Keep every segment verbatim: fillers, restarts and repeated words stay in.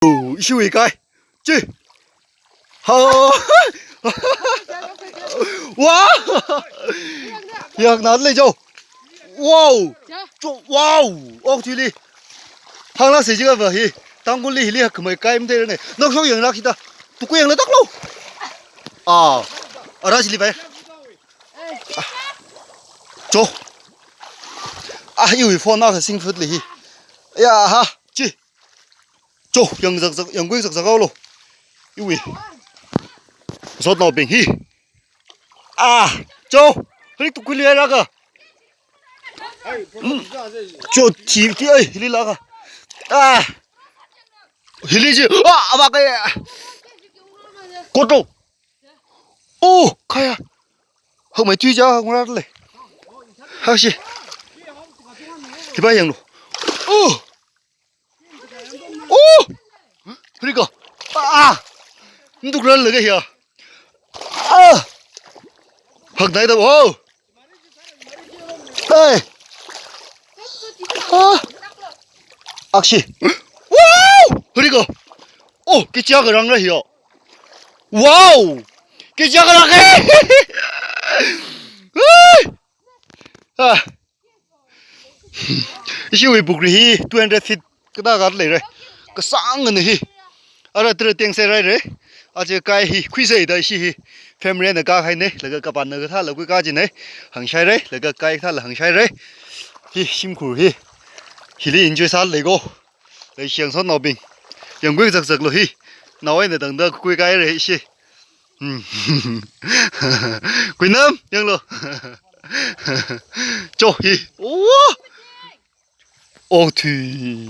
Ishiwui kai. Chi. Ha. Wow. Yak na lei jo. Wow. Jo, wow. Okthuili. Hānglak sei jiakha hi. Tangkhulli hili hakmei kai mde ne. Nok shok yanglak hida. Tuku yangla taklo. Ah. Ara chili bai. Jo. Ah, iwui phone na sing phut li hi. Ya ha. Chi. Jo, yang zak zak, yang gui zak zak lo. Iwui. Sotnaobing hi. Ah, jo. Hili tuku li raka. Hmm. Jo, ti ti ai, hili laka. Ah. Hili ji. Ah, aba kai. Koto. Oh, kaya. Hak mai tui ja ngura le. Hak shi. Hiba yanglu. Oh. Oh. Rika. Ah. Nduk ran lagi ya. Ah. Hak dai da. Oh. Hey. Ah. Akshi. Wow. Rika. Oh, kichia karang ra hiya. Wow! Kichia karang e! Ah. Ishiwui pukri hi two hundred feet kada kat leira. Kasāng na hi. Ara tira teng sārai ra. Aja kai hi khuisai da ishi hi. Family na kahaina. Laga kapan na kathāla khui kaji na. Hāngshai ra. Laga kai kathāla hāngshai ra. Hi shimkhur hi. Hili enjoy sālei ko. Leishiang sotnaobing. Yang gui zak zak lo hi. Nawui na tangda khui kai ra ishi. Hmm. Kuinam, yanglu. Jo hi. Oh. Oh, tui.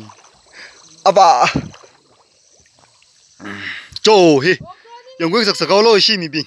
Aba. Jo hi. Yang gui zak zak lo ishi mibing.